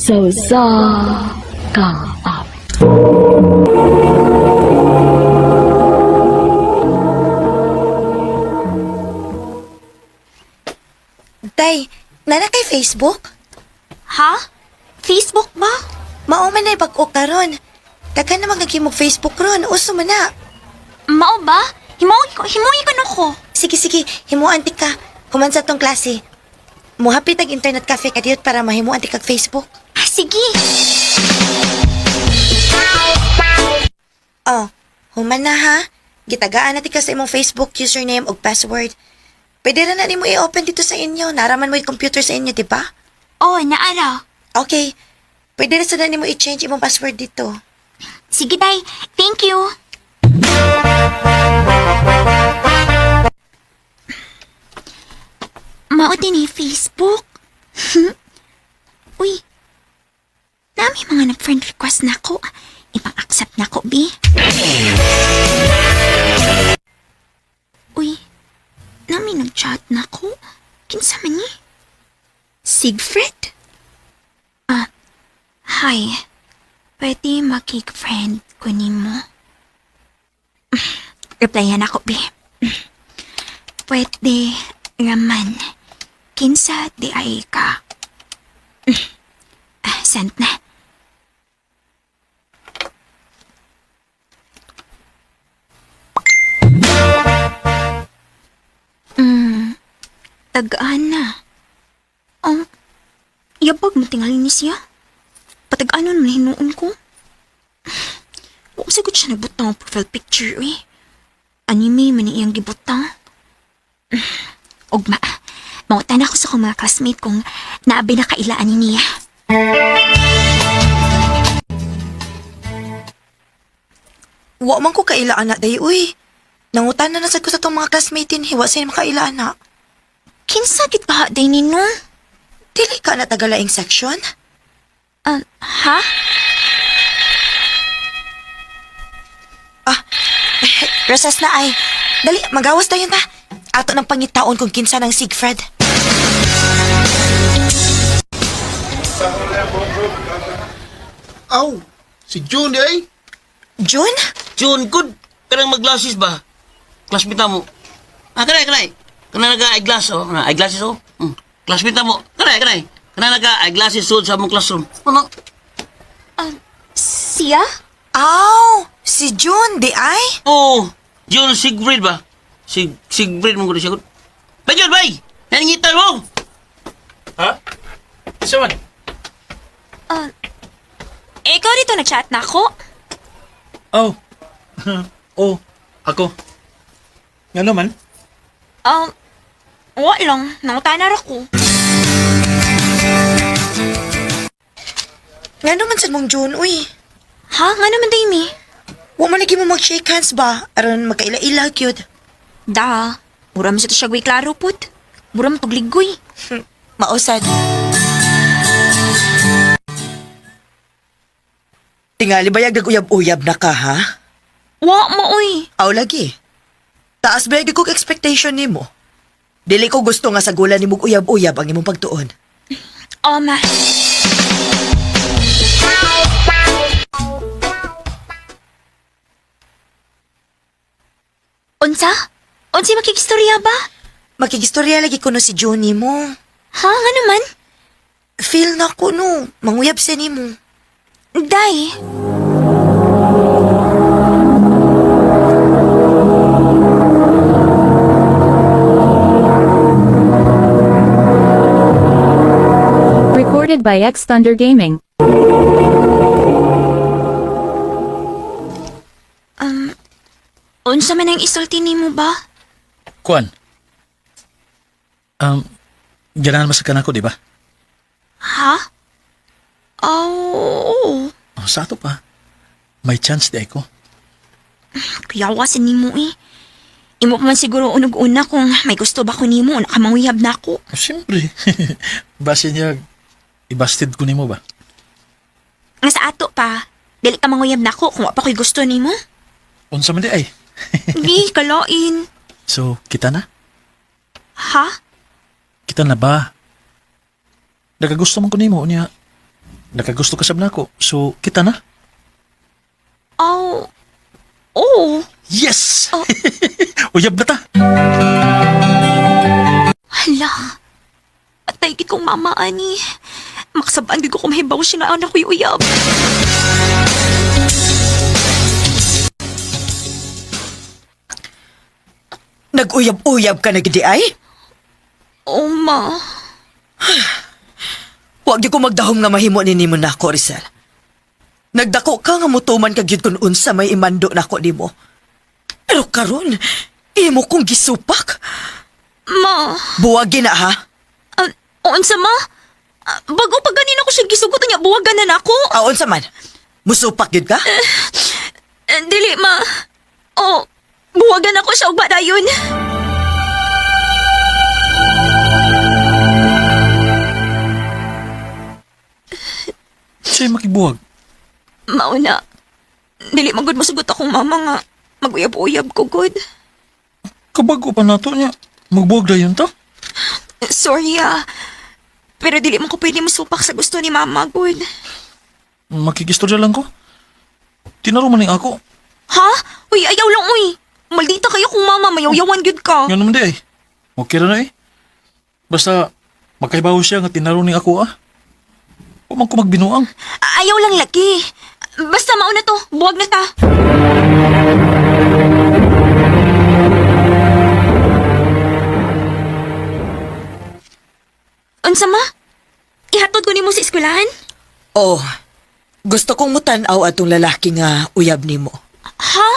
Sa usa ka awit. Day, nana kay Facebook? Ha? Facebook ba? Mao man ay bag-o karon. Daghan na magnaghimog Facebook ron, uso man na. Mao ba? Himuoy ko, himuoy ko no ko. Sige, sige, himuan ti ka. Human sa tong klase. Muhapit ang internet cafe kadiyot para mahimuan ti kag Facebook. Ah, sige. Oh, human na ha. Gitagaan na ti ka sa imong Facebook username ug password. Pwede ra na nimo i-open dito sa inyo. Naraman mo yung computer sa inyo, di ba? Oh, naara. Okay. Pwede ra sa na nimo i-change imong password dito. Sige, Day. Thank you. Mao din eh, Facebook. Uy. Nami mga nag-friend request na ko. Ipang-accept na ko, bi. Uy. Nami nag-chat na ko. Kinsa man ni? Siegfried? Ah, hi. Pwede makik-friend ko nimo. Replyan ako, be. Pwede raman. Kinsa di ay ka. Ah, sent na. Tagaan na. Oh, yabag mo tingali ni siya. Patag-anon man hinuon ko. Wa sagot siya nagbutang ang profile picture, uy. Anime man iyang gibutang. Ugma, mangutan ako sa akong mga classmate kung naabi na kailaan ni niya. Wa man ko kailaan na day, uy. Nangutan na nasad ko sa tong mga classmate din, hiwa sila makailaan na. Kinsa gid ba day nino? Dili ka na tagalaing section? Ah, ha? Ah, recess na ay. Dali, magawas tayo na. Ato ng pangitaon kung kinsa ng Siegfried. Aw, si June di ay. June? June, good. Kanang mag-glasses ba? Classmate na mo. Ah, kanay, kanay. Kanang naga-eyeglass, oh. Kana, eyeglasses, oh. Classmate na mo. Kanay, kanay. Kanang naga-eyeglasses sud sa among classroom. Ano? Siya? Aw, si June, di ay? Oh, June Siegfried ba? Siegfried mo ko siya. Good. Bay, June, bay! Nangingitan mo! Ha? Isa man? Ah, ikaw dito nag-chat na ako? Oh. Oh, ako. Nga naman? Wa lang. Nangutan na ra ko. Nga naman sad mong June, uy. Ha? Nga naman day mi? Wa man lagi mo mag-shake hands ba? Aron magkaila-ila, cute. Da. Mura man sa to siya gway klaro put. Mura man tugligoy. Mausad. Tingali bayag nag-uyab-uyab na ka, ha? Wa mo uy. Aw lagi. Taas bayag kog expectation nimo. Dili ko gusto nga sagulan nimo og uyab-uyab ang imong pagtuon. Oh, ma. Unsa? Unsa makikistorya ba? Makigistorya lagi ko no si Juni mo. Ha? Nga naman? Feel na ko no. Manguyab sa nimo. Day. Recorded by X Thunder Gaming. Unsa man ang isulti nimo ba? Kuan. Um, ganahan mas ka na ako, di ba? Ha? Oh, Oh, sa ato pa. May chance di ay ko. Kuyawa sa nimo eh. Imo pa man siguro unog-una kung may gusto ba ko nimo, nakamanguyab na ako. Oh, siyempre. Base niya, ibasted ko nimo ba? Nga sa ato pa, dili ka manguyab na ako kung wa pa ko'y gusto nimo. Unsa man di ay. Di, kalain. So, kita na? Ha? Kita na ba? Nagagusto man ko nimo niya. Nakagusto ka sab nako. So, kita na. Aw, oh. Yes! Uyab na ta. Hala. Atay gid kong mama ani. Maksabaan gid ko kung mahibaw siya na anak ko'y uyab. Nag-uyab-uyab ka na gidi ay? Oh, ma. Huwag gyud ko magdahom nga mahimo ni nimo nako, Rizal. Nagdako ka nga mutuman ka gyud kun unsa may imando nako nimo. Pero karon, imo kong gisupak. Ma. Buwagi na ha. Unsa ma? Ah, bago pa ganina ko siya gisugot niya, buwagan na nako. Aon sa man. Musupak gyud ka? Eh, dili ma. Oh, buwagan ako siya ug dayon. Sa'yo makibuwag. Mauna. Dili magud masugot akong mama nga maguyab-uyab ko gud. Kabago pa nato niya. Magbuwag na yun to. Sorry ah. Pero dili man ko pwede musupak sa gusto ni mama gud. Makikistorya lang ko. Tinaro man ning ako. Ha? Uy, ayaw lang uy. Maldita kayo kung mama, mayawyawan gyud ka. Nga naman di ay. Okay ra na eh. Basta, makaibaw siya nga tinaro ning ako ah. Huwag man ko magbinuang. Ayaw lang laki. Basta mauna to, buwag na ta. Unsa ma? Ihatod ko nimo sa eskwelahan? Oh, gusto kong mutan-aw atong lalaki nga uyab nimo. Ha?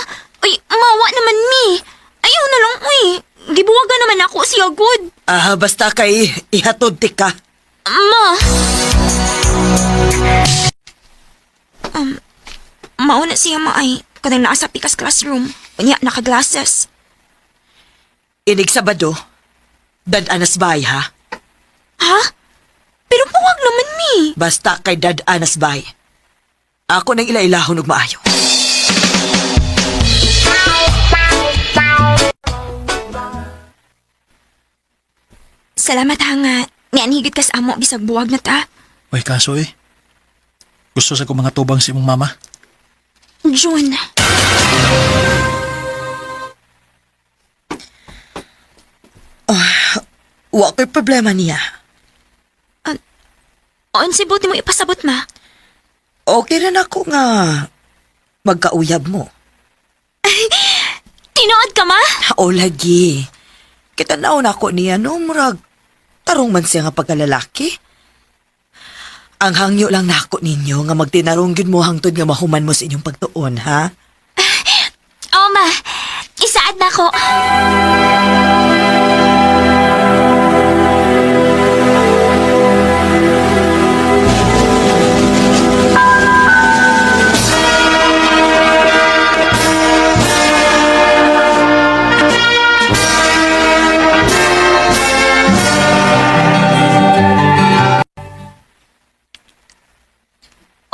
Uy, mawa naman mi. Ayaw na lang, uy. Gibuwagan naman ako siya, good. Ah, basta kay ihatod ti ka. Ma! Mauna siya ma ay kanang naa sa pikas classroom. Unya, naka-glasses. Inig Sabado, dad-anas bay ha. Ha? Pero buwag naman mi. Basta kay dad-anas bay. Ako nang ilailahon og maayo. Salamat ha nga. Nianhigit ka sa amo bisag buwag na ta. Uy, kaso eh. Gusto sa ko mga tubang si imong mama. June. Wa ko'y problema niya. On si buti mo ipasabot ma. Okay ra nako nga magkauyab mo. Tinuod ka ma? O lagi. Kita naon ako niya no, murag tarong man siya nga pagkalalaki. Ang hangyo lang nako ninyo nga magtinarong gyud mo hangtod nga mahuman mo sa inyong pagtuon, ha? Oo ma. Isaad na ko.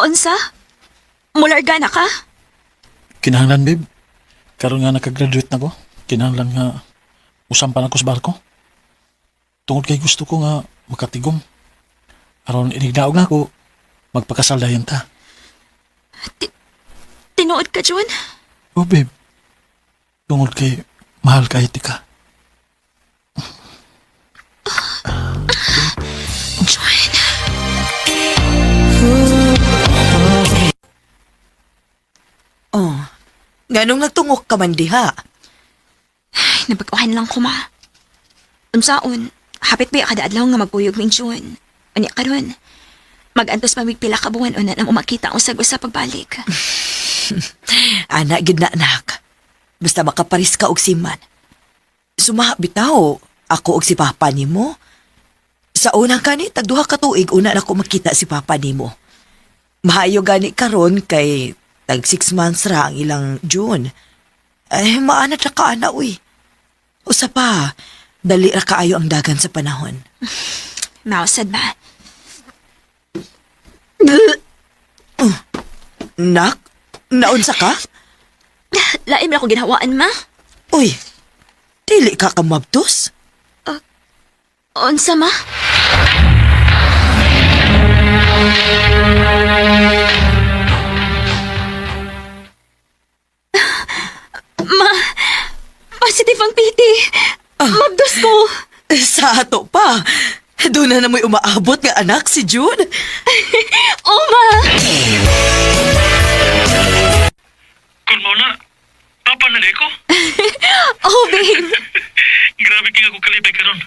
Unsa? Mularga na ka? Kinahanglan, babe. Karon nga nakagraduate na ko. Kinahanglan nga usampan ako sa barko. Tungod kay gusto ko nga makatigom. Aron inigdaog na ako, magpakasal dayon ta. Tinuod ka, John? Oh, babe. Tungod kay mahal kay tika. John. Oh. Nganong nagtungok ka man diha? Ay, nabag-uhan lang ko, ma. Unsaon, hapit ba kada adlaw nga maguyog min June? Unya karon. Magantos pa mig pila ka buwan una nang umakita ang usag-usa pagbalik. Ana gid na anak. Basta makaparis ka og siman. Sumaha bitaw ako og si papa nimo. Sa unang kani tag duha ka tuig una na ko makita si papa nimo. Maayo gani karon kay tag 6 months ra ang ilang June. Ay maanad ra ka ana uy. Usa pa, dali ra kaayo ang dagan sa panahon. Mausad ma. Nak, naunsa ka? Lain man ako ginhawaan, ma. Uy, dili ka kamabtos? Unsa, ma? Positive ang PT. Mabdos ko. Sa ato pa. Doon na namoy umaabot nga anak si June. Oh, ma! Kung mo na, papa na ko. Oh, babe. Grabe kay ako kalibay karon.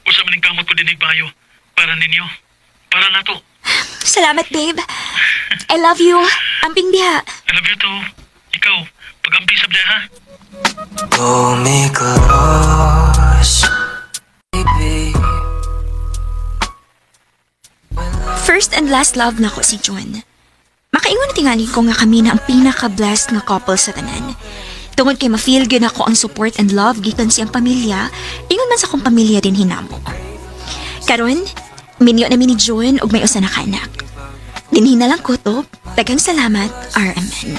Usa man ning kamot ko dinig bayo para ninyo. Para nato. Salamat, babe. I love you. Amping diha. I love you too. Ikaw, pagampi sab ha. Pull me close, baby. First and last love na ko si John. Makaingon na tingali ko nga kami na ang pinaka-blessed nga couple sa tanan. Tungod kay ma-feel gyud ako ang support and love gikan siyang pamilya, ingon man sa akong pamilya din hinamo. Karon, minyo na mi ni John ug may usa na ka anak. Dinhi na lang kutob. Daghang salamat, RMN.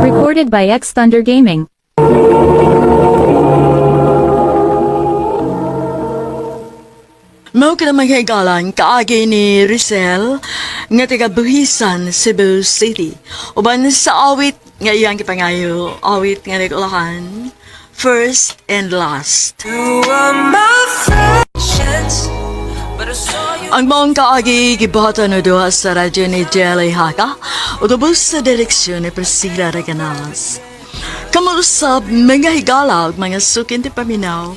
Recorded by X Thunder Gaming. Mao ka naman higalan kaagi ni Rizel nga taga Buhisan, Cebu City. Uban sa awit nga iyang gipangayo, awit nga nagulahan, First and Last. You were my first chance, but I saw you. Ang maong kaagi gibuhatan o duha sa radyo ni Jelly Haka o tubos sa direksyon ni Priscilla Reganales. Kamuusab mga higala ug mga sukin ti paminaw.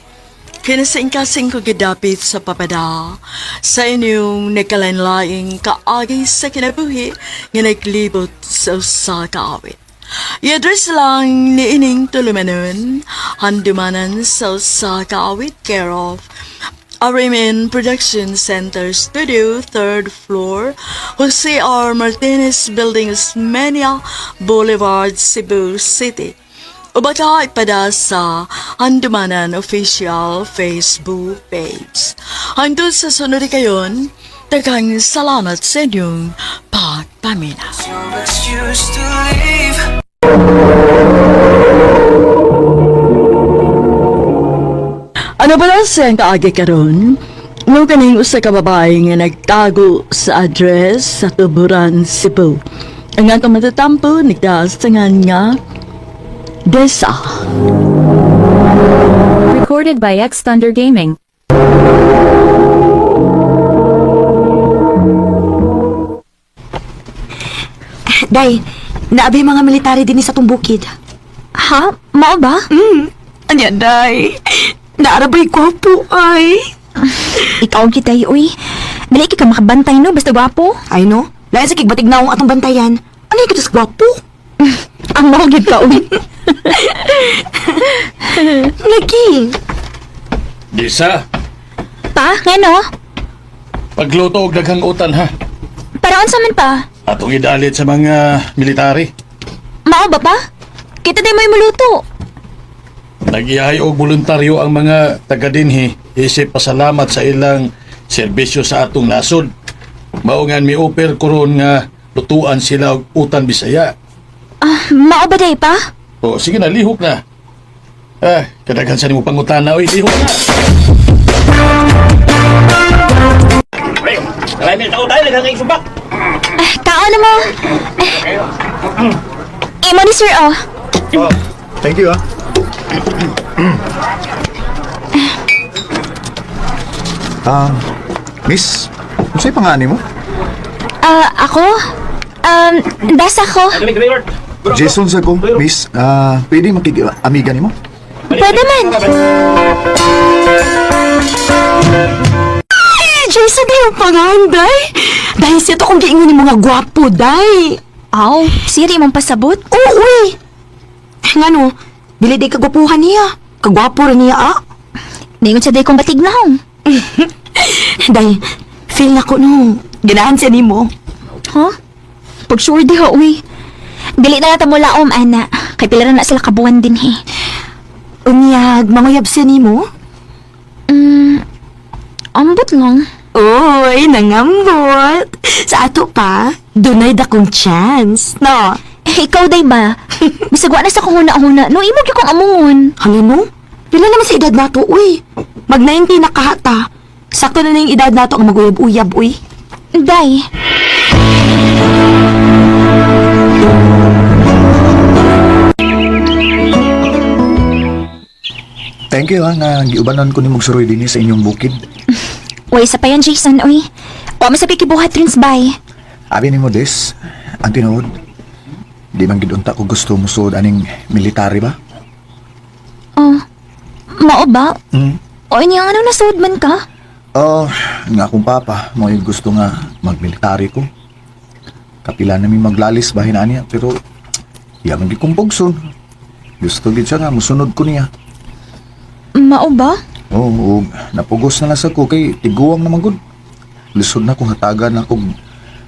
Kinasingkasing ko gidapit sa papada sa inyong nagkalainlaing kaagi sa kinabuhi nga naglibot sa usa ka awit. I-address lang ni ining tulumanon, handumanan sa usa ka awit care of RMN Production Center Studio, third floor, Jose R. Martinez Building, Osmeña Boulevard, Cebu City. O baka ipada sa Handumanan Official Facebook page. Hangtod sa sunod kayon, daghang salamat sa inyong pagpamina. No excuse to leave. Ano ba lang siyang kaagi karon? Nung kaning usa ka babae nga nagtago sa address sa Tuburan, Cebu. Ang atong matatampo nagdaas sa ngan nga Desa. Recorded by X Thunder Gaming. Day, naabi mga military din sa tong bukid. Ha? Mao ba? Anya, day. Naarabay gwapo ay. Ikaw kitay, uy. Dali ka makabantay no, basta gwapo. Ay no, lain sa kigbatig naong atong bantayan. Ano yung kitas gwapo? Ang mao gid ka, uy. Lagi. Disa, Pa, ngano? pagluto og daghang utan ha. Para unsa man pa? Atong idalit sa mga military. Mao ba pa? Kita day mo'y muluto. Nagiyahay og voluntaryo ang mga taga dinhi isip pasalamat sa ilang serbisyo sa atong nasod. Mao nga mi offer karon nga lutuan sila og utan Bisaya. Ah, mao ba day pa? O sige na lihok na. Ah, kadaghan sa nimo pangutana oy, lihok na. Ah, kaon na mo. Ah, imo ni sir, oh. Oh, thank you ah. Ah, miss, unsay pangani mo? Ah, ako? Das ako. Jason sa ko, miss. Ah, pwede makig-amiga nimo? Pwede man. Jason, di yung pangalan, day. Dahil siya to kung giingon ni mga gwapo, day. Aw, siri mong pasabot. Oo, uy. Ngano, dili day kagwapuhan niya. Kagwapo rin niya, ah. Ningon sa day kong batig na hong. Day, feel na ko no. Ganahan siya nimo. Huh? Pag sure di ho, uy. Dili na nata mo laom, ana. Kay pila na na sila kabuan din, he. Unyag, manguyab siya nimo. Ambot lang. Uy, nangambot. Sa ato pa, dunay dakong chance, no? Eh, ikaw day ba? Bisag wa na sa kong huna-huna. No, imo gyud kong amungon. Hala no? Pila naman sa edad nato, uy. Mag 19 na kahata. Sakto na na yung edad nato ang maguyab-uyab, uy. Day, Thank you ha, nga giubanan ko ni Mugsuroy dinhi sa inyong bukid. way sa pa yan, Jason, uy. Wa man sa pikibuhat rin bay. Abi nimo des, ang tinuod. Di man gid unta ko gusto musuod aning military ba? Oh, mao ba? Mm. O niya, ano nasuod man ka? Oh, nga akong papa, mo yung gusto nga magmilitary ko. Kapila nami maglalis bahin niya, pero iya man gid kong pugson. Gusto gid siya nga musunod ko niya. Mao ba? Oo, oh, napugos na lang sa ko kay tiguang naman gud. Lisod na kung hatagan na kung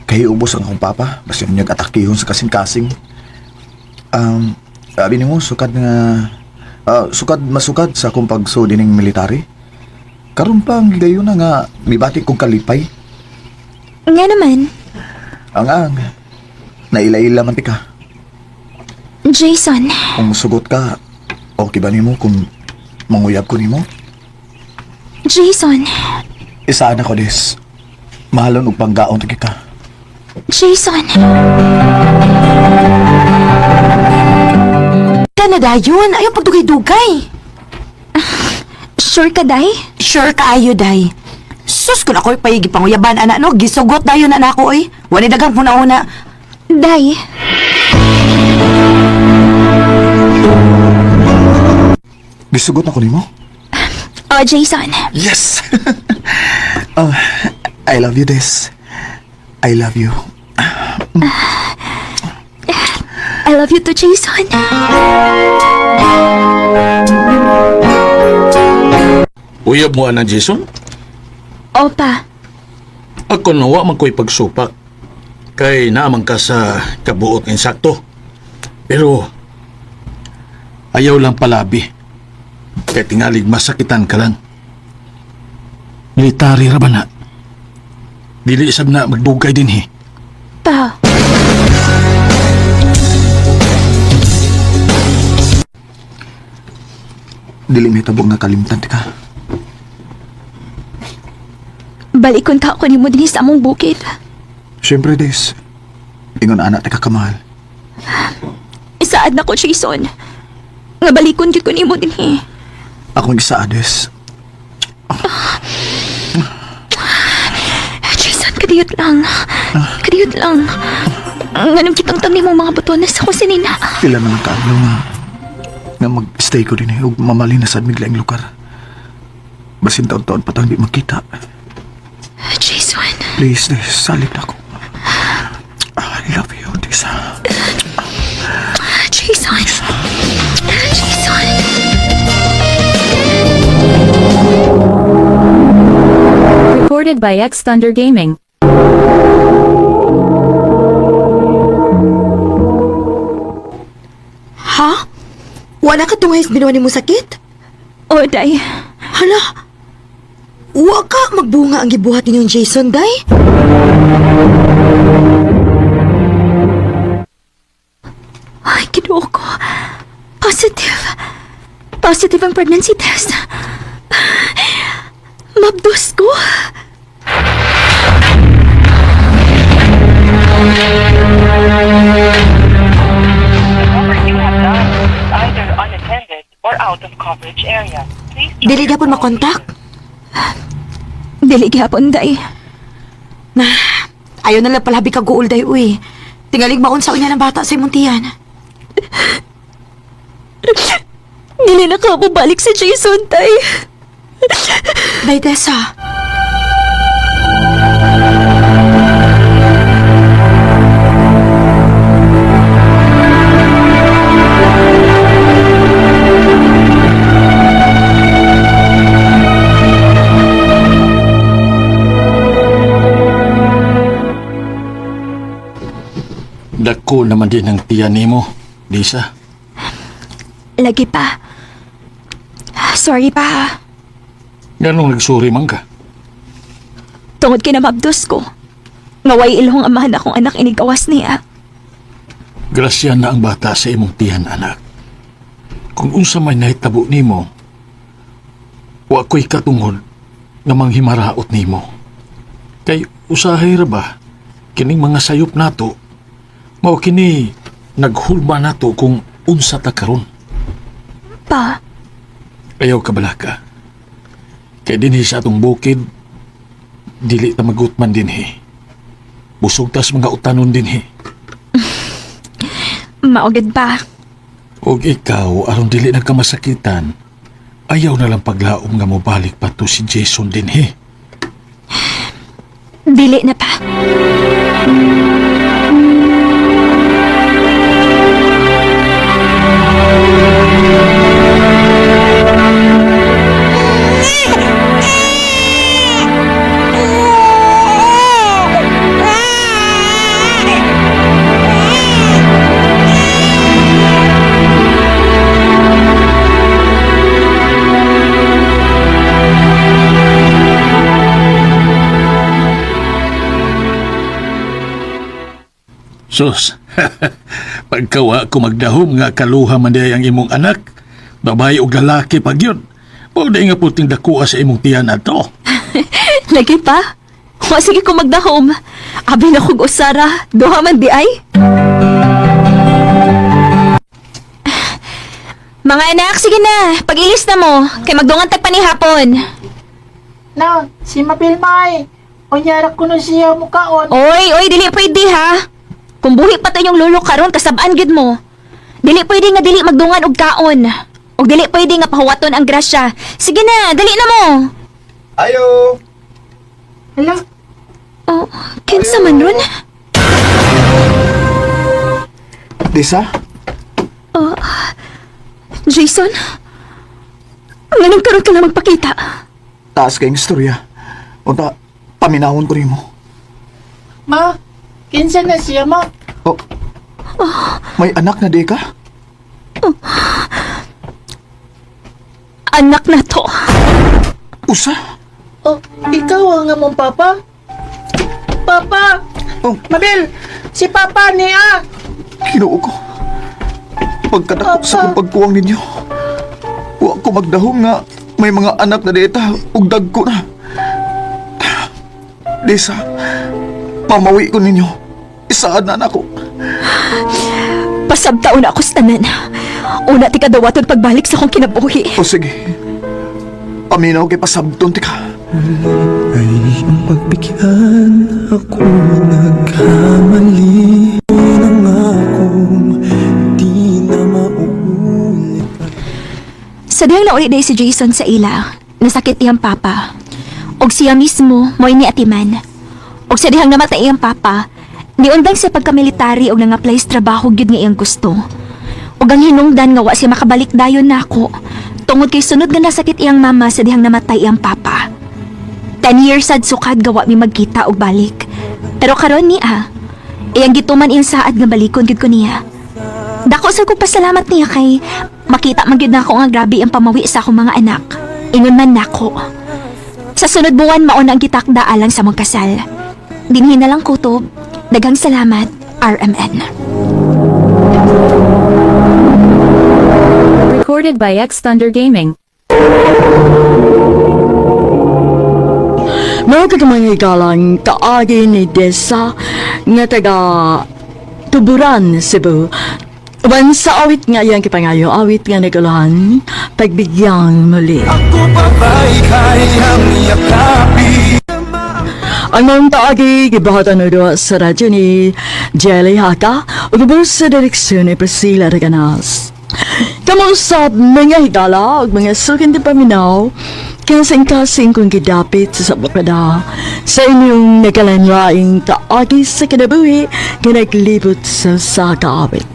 kahiubos ang akong papa. Basta niya atakihon sa kasing-kasing. Sabi nimo sukad nga sukad masukad sa akong pagsuod ining military. Karon pa ang gigayon na nga mibati kong kalipay. Nga naman, Ang ang naila-ila man ti ka. Jason. Kung musugot ka, okay ba nimo kung manguyab ko nimo? Jason. Isaan ako des. Mahalon og panggaon ti ka. Jason. Tana dayon, ayaw pagdugay-dugay. Sure ka, Day? Sure kaayo, day. Sus, kung ako'y paigi panguyaban, anak no, gisugot dayon na nako, oy. Wala dagang puna-una. Day. Gisugot na ko nimo? Oh, Jason. Yes! Oh, I love you, Des. I love you. I love you too, Jason. Uyab mo ana Jason? Opa, Ako nawa man ko'y pagsupak. Kay naman ka sa kabuot ng insakto. Pero ayaw lang palabi. Kay tingalig masakitan ka lang. Military ra ba na? Dili isab na magdugay din he. pa. Dili may tabog nga kalimtan ka. Balikon ka ako nimo dinhi sa among bukid. Siyempre, Des. Ingon anak ka kamahal. Isaad na ko, Jason. Nga balikon gyud ko nimo dinhi. Ako mag-isa, Des. Jason, kadiyot lang. Kadiyot lang. Nganong kitang tani mong mga botones ako sinina. Pila na lang kaadlaw nga nga mag-stay ko din eh, ug mamalin na sad miglaing lugar. Basin taon-taon pa tang di magkita. Jason. Please, Des, salig na ako. I love you, Des. Jason. Jason. Recorded by X Thunder Gaming. Ha? Wala ka tungay sa binuan mo sakit? Oh, Day. Hala! Wa ka magbunga ang gibuhat ninyong Jason, day? Ay, kinuo ko. Positive. Positive ang pregnancy test. Mabdos ko. Dili gyapon makontak. Dili gyapon, Day. Na, ayaw na lang palabi ka guol, day, uy. Tingalig maunsa unya ng bata sa imong tiyan. Dili na ka balik si Jason, Day. Day, Tessa. Dako naman din ang tiyan nimo, Lisa. Lagi pa. Sorry pa. Ganong nagsuri man ka. Tungod kay na mabdos ko. Ngaway ilhong amahan akong anak inigawas niya. Grasya na ang bata sa imong tiyan, anak. Kung unsa may nahitabo nimo, Wa ko'y katungod nga manghimaraot nimo. Kay usahay ra ba kining mga sayop nato mao kini naghulma nato kung unsa ta karon. Pa, Ayaw ka balaka. Kay dinhi sa atong bukid, dili ta magutman dinhi. Busog tas mga utanon dinhi. maugid pa. Og ikaw, aron dili na ka masakitan, ayaw na lang paglaom nga mobalik pa to si Jason dinhi. Dili na pa. Sus, pagkawa ko magdahom nga kaluha man diay ang imong anak, babae og lalaki pag yun. Mao di nga puting dakuha sa imong tiyan ato. Lagi pa. Wa sige ko magdahom. Abi na kog usara. Duha man di ay. Mga anak, sige na. Pag-ilis na mo. Kay magdungan tag panihapon. Na, si Mapilmay. Unyara ko na siya mukaon. Oy, oy, dili pwede ha. Kung buhi pa to inyong lolo karon, kasabaan gid mo. Dili pwede nga dili magdungan og kaon. Og dili pwede nga pahuwaton ang grasya. Sige na, dali na mo. Ayo! Hala, Oh, kinsa man ron? Disa? Jason? Nganong karon ka na magpakita? Taas kayong istorya. Unta, paminahon ko nimo. ma, kinsa na siya ma? Oh, may anak na di ka? Anak na to. Usa? Oh, ikaw ang among papa? Papa! Oh. Mabel, si papa niya! Kinoo ko. Pagkadako sa akong pagkuwang ninyo, wa ko magdahom nga may mga anak na dita ug dagko na. Lisa, pamawi ko ninyo. Isaad na nako. Pasabtao na ako sa tanan. Una ti kadawaton pagbalik sa akong kinabuhi. O sige, paminaw kay pasabton ti ka. Ay iyong pagbigyan ako nagkamali Nang akong di na mauulit. Sa dihang nauli day si Jason sa ila, nasakit iyang papa. Og siya mismo, mo'y ni atiman. Og sa dihang namatay iyang papa, niundang sa pagkamilitary og nang-apply sa trabaho gyud nga iyang gusto. Og ang hinungdan nga wa siya makabalik dayon nako, tungod kay sunod nga nasakit iyang mama sa dihang namatay iyang papa. 10 years sad sukad gawa mi magkita og balik. Pero karon niya, iyang gituman iyang saad nga balikon gyud ko niya. Dako sa kong pasalamat niya kay makita man gyud nako nga grabe ang pamawi sa akong mga anak. Ingon man nako. Sa sunod buwan mao na ang gitakda alang sa mong kasal. Dinhi na lang kutob. Daghang salamat, RMN. Recorded by X Thunder Gaming. Mga kagamang igalang kaagi ni Desa nga taga Tuburan, Cebu. Uban sa awit nga iyang kipangayo, awit nga naguluhan, pagbigyang muli. Ako pa ba'y kayang yakapin? Ang mga paagi, gibahatan na doon sa radyo ni Jelly Haka, ug sa direksyon ni Priscilla Reganas. Kamuusap mga higala ug mga sukin di paminaw, kasing-kasing kung gidapit sa sabakada sa inyong nagalanraing kaagi sa kinabuhi nga naglibot sa sakaawit.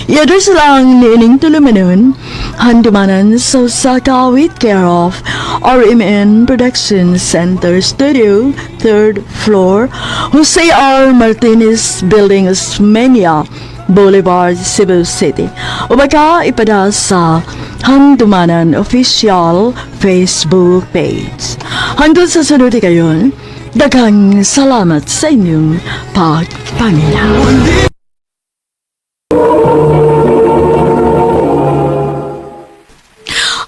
I-address lang ni ining tulumanon, handumanan sa Sakawit, care of RMN Production Center Studio, 3rd floor, Jose R. Martinez Building, Osmeña Boulevard, Cebu City. O baka ipada sa Handumanan Official Facebook page. Hanggang sa sunod kayon, daghang salamat sa inyong pagpaminaw.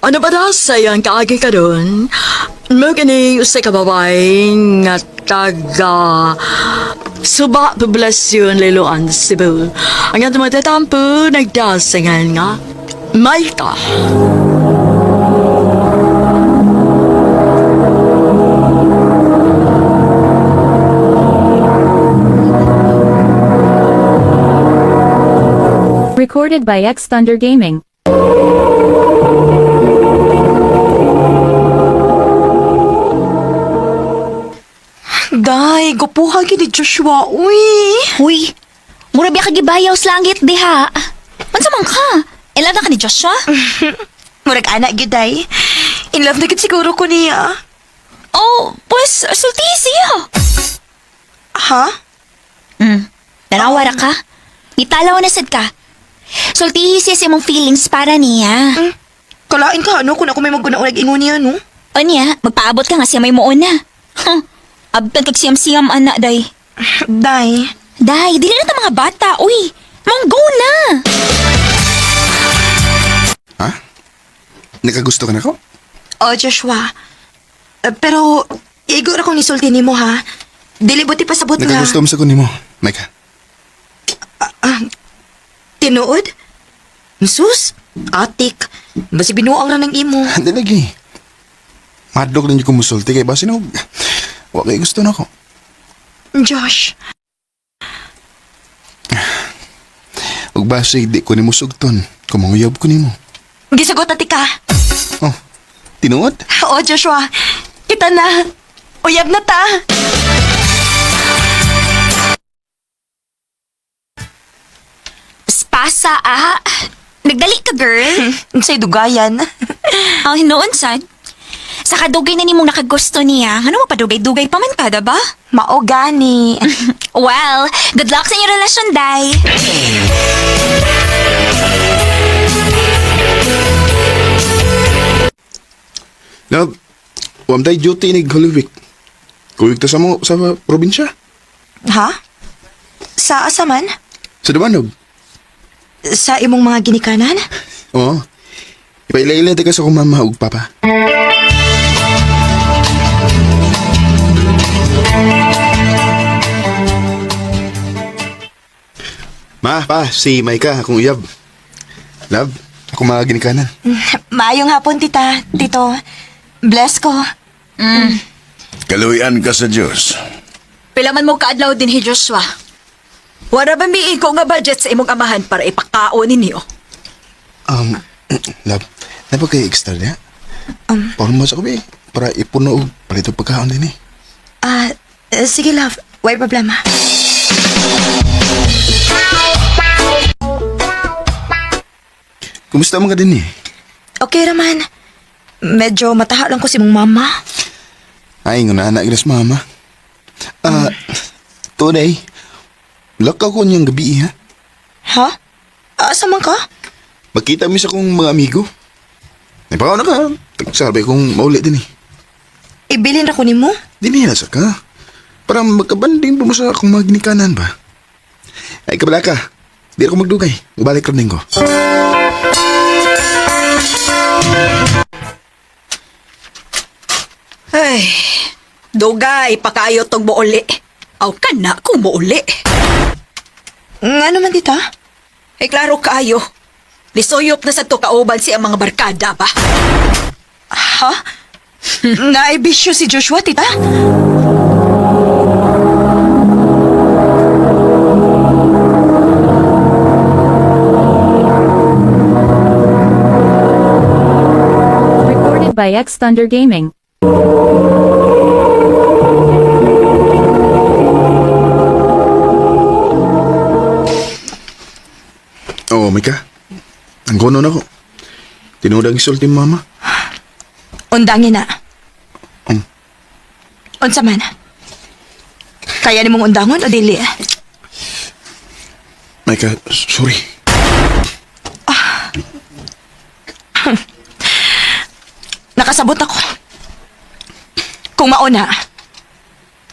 Ano ba daw sa iyang kaagi karon? Mo kini usa ka babae nga taga Suba Poblasyon Liloan, Cebu. Ang atong matatampo nagdasingan nga Maika. Recorded by X Thunder Gaming. Day, gupuha gid ni Joshua. Uy. Huy, mura biya ka gibayaw sa langit diha. Unsa man ka? Ila na ka ni Joshua? Murag ana gyud day. In love na gid siguro ko niya. Oh, pues sulti siya. Ha? Tanawa ra ka. Italaw na sad ka. Sultihi siya sa imong feelings para niya. Kalain ka ano kung ako may maguna-unag ingon niya no? O niya, magpaabot ka nga siya may muon na. Huh. Abtan kag siyam-siyam ana day. Day. Day, dili na ta mga bata, uy. Monggo na. Ha? Nakagusto ka na ko? Oh, Joshua. Pero igo ra kong nisulti nimo ha. Dili buti pasabot nga. Nakagusto mo sa kunin mo, Micah. Tinuod? Sus, atik. Basi binuang ra ng imo. Hindi lagi. Madlok lang yung kumusulti kay basin og wa kay gusto na ko. Josh, Ug basig di ko nimo sugton. Kumanguyab ko nimo. Gisagot na ka. Oh, tinuod? Oo, Joshua. Kita na. Uyab na ta. Spasa, ah. Nagdali ka, girl. Unsay dugayan. Ang hinuon, sad. Sa kadugay na nimong nakagusto niya, ano mapadugay-dugay pa man ka, ba? Mao gani. Well, good luck sa inyong relasyon, Day. Love, wam day duty ni Holy Week. Kuyog ta sa mo sa probinsya. Ha? Sa asa man? Sa Dumanog. Sa imong mga ginikanan? Oo. Ipaila-ila ka sa akong mama ug papa. Ma, pa, si Maika, akong uyab. Love, ako mga ginikanan. Maayong hapon, tita. Tito. Bless ko. Kaluyan ka sa Diyos. Pila man mo kaadlaw din hi Joshua. Wala ba miigo nga budget sa imong amahan para ipakaon ninyo? Love, na ba kayo extra niya? Um, sa ko, eh, para ipuno og palito pagkaon din eh. Ah, sige, love. Way problema. Kumusta man ka din eh? Okay raman. Medyo mataha lang ko si mong mama. Ay, nga na anak mama. Ah, today, lakaw ko niyang gabi ha. Ha? Asa man ka? Magkita mi sa kong mga amigo. Ay, baka na ka. Sabi kong mauli din eh. Ibilin ra ko nimo? Di na sa ka. Para magkabanding pa mo sa akong mga ginikanan ba? Ay, kabala ka. Di ako magdugay. Ubalik rin din ko. Ay, dugay pakayo tong muuli. Aw kana kung muuli. Ngano man, tita? Ay klaro kaayo. Nisuyop na sa to kauban si ang mga barkada ba? Ha? Naibisyo si Joshua, tita? Recorded by X Thunder Gaming. Oo, Mika. Ang kono na ko. Tinudang isulti mama. Undangin na. Unsa man? Kaya nimong undangon o dili? Mika, sorry. Nakasabot ako. Kung mauna,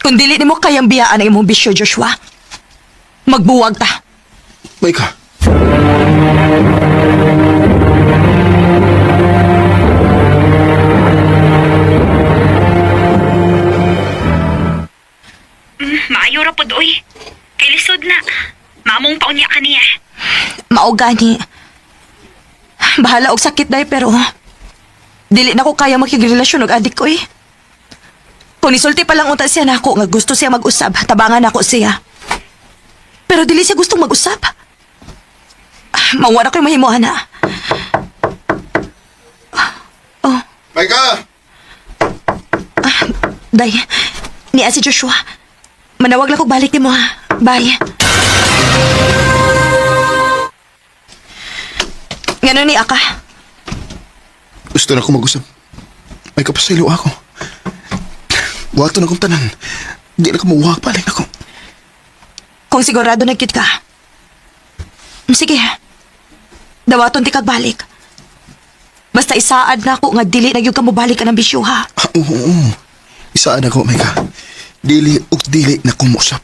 kung dili nimo kayang biyaan ang imong bisyo, Joshua, magbuwag ta. Mika. Mao gani. Bahala og sakit day pero dili na ko kaya makigrelasyon og adik ko eh. Kung nisulti pa lang unta siya nako nga gusto siya mag-usab, tabangan nako siya. Pero dili siya gustong mag-usab. Mawala ko yung mahimo, ana. Oh, Maika! Day, niya si Joshua. Manawag lang ko balik ni mo ha. Bye. Ngano ni Aka? Gusto na ko mag-usap. May kapasaylo ako. Wato na kong tanan. Di na ko mauwag balik na ko. Kung sigurado nagkit ka. Sige. Dawaton ti kag balik. Basta isaad na ako nga dili na gyud ka mobalik ka ng bisyo ha. Ah, oo, oo. Isaan ako, Maika. Dili ug dili na ko mausap.